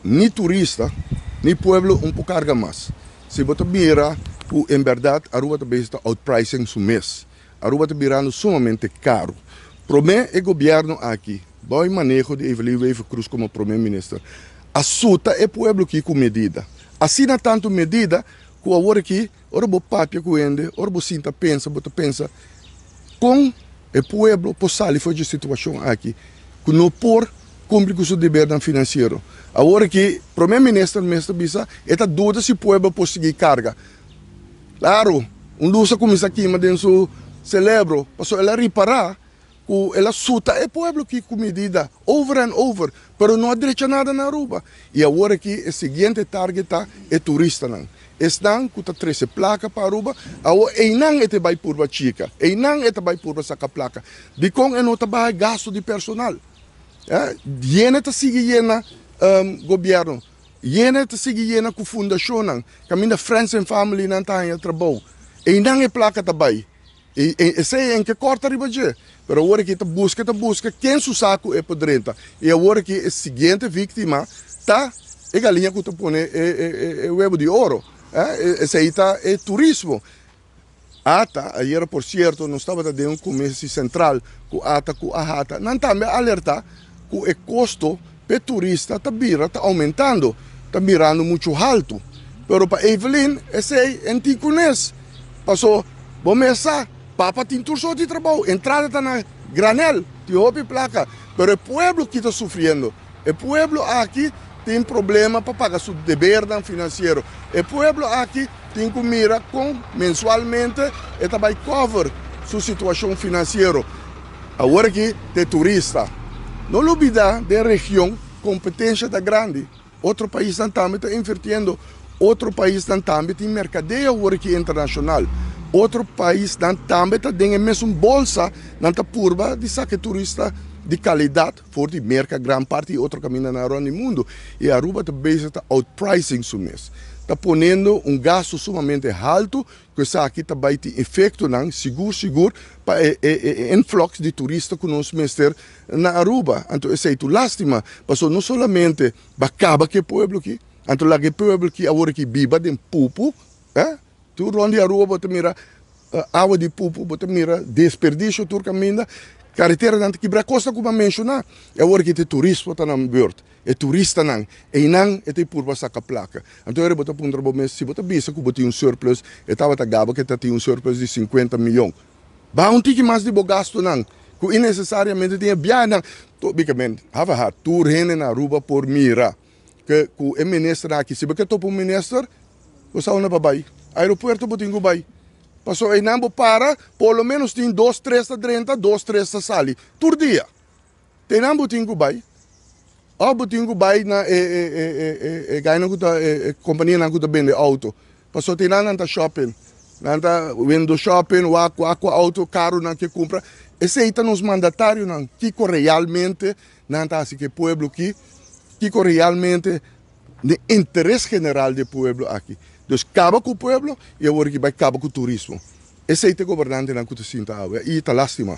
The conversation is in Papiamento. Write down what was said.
Ni turista, ni pueblo un por carga mas. Si bo ta mira cu en berdad Aruba ta bezig ta outpricing su mes. Aruba ta birando sumamente caro. Prome e gobierno aki, bao e maneho di Evelyn Wever-Croes como Prome Minister, a suta e pueblo aki cu medida. Asina tanto medida cu awor aki ora bo papia cu hende, ora bo sinta pensa, bo ta pensa con e pueblo por sali for dje situacion aki cu no por cumpli cu su debernan financiero. Awor aki Prome Minister mes ta bisa e ta duda si pueblo por sigui carga. Claro, un luz a cuminsa kima den su celebro pasobra el a ripara cu el a suta e pueblo aki cu medida over and over, pero no a drecha nada na Aruba. Y awor aki e siguiente target ta e turistanan. Esnan cu ta trece placa pa Aruba, awor eynan e ta bay purba chica, eynan e ta bay purba saca placa. Dicon e no ta baha e gasto di personal? Yena ta sigui yena gobierno, yena ta sigui yena cu fundacionnan, caminda friends and familynan ta haya trabou. Eynan e placa ta bay. E esei en ke kòrta riba dje. Pero awor aki ta buska, ta buska ken su sa ku e por drenta. I awor aki e siguiente víktima ta e galiña ku ta pone e webo di oro. Esei ta e turismo. Ata, ayera por sierto nos tabata den un komisi sentral ku ata ku ahata. Nan tambe a alertá ku e kosto p'e turista ta bira ta oumentando, ta birando muchu haltu. Pero pa Evelyn esei en tin kunes, paso bo mes sa, papa tin tur sort di trabou, entrada ta na granel, tin hopi plaka, pero e pueblo ki ta sufriendo. E pueblo aki tin problema pa paga su debernan finansiero. E pueblo aki tin ku mira kon mensualmente e ta bai cover su situashon finansiero. Awor aki ta e turista. No lubida den region competencia ta grandi. Otro paisnan tambe ta invirtiendo. Otro paisnan tambe tin mercadeo awor aki internacional. Otro paisnan tambe ta den e mesun bolsa, nan ta purba di saca e turista di calidad for di Merca gran parti y otro camindanan rond di mundo. Y Aruba ta bezig ta outpricing su mes. Ta poniendo un gasto sumamente halto Ku esaki ta bai tin efektonan sigur sigur pa e e influx di turista ku nos mester na Aruba. Anto esei tu lastima, pasobra no solamente ba kaba ku e pueblo aki, anto laga e pueblo aki awor aki biba den pupu, eh, tur rond di Aruba bo ta mira awa di pupu, bo ta mira desperdisio tur kaminda, kareteranan ta kibra, kosnan ku bo a menshoná. E awor aki ta e turismo ta nan beurt. E turistanan, einan e ta e purba saka plaka. Anto ora bo ta puntra bo mes, si bo ta bisa ku bo tin un surplus, e tabata gaba ku e ta tin un surplus di sinkuenta miyon. Baha un tiki mas di bo gastunan, ku innesesariamente tin e biahenan. Tobikamente, hava ha, tur hende na Aruba por mira ke ku e ministernan aki, si bo ke topa un minister, bo sa unda pa bai. Aeropuerto bo tin ku bai. Pasobra einan bo para, por lo menos tin dos, tres ta drenta, dos, tres ta sali, tur dia. Te nan bo tin ku bai òf bo tin ku bai na e e e e e e gainan ku ta e e kompanianan ku ta bende outo. Pasobra te nan nan ta shopping. Nan ta window shopping, wak wak kua outo karu nan ke kumpra. Esei ta nos mandatarionan. Kiko realmente nan ta hasi ku e pueblo aki? Kiko realmente den interes general di e pueblo aki? Dus kaba ku pueblo i awor aki bai kaba ku turismo. Esei ta e gobernantenan ku ta sinta awe i ta lastima.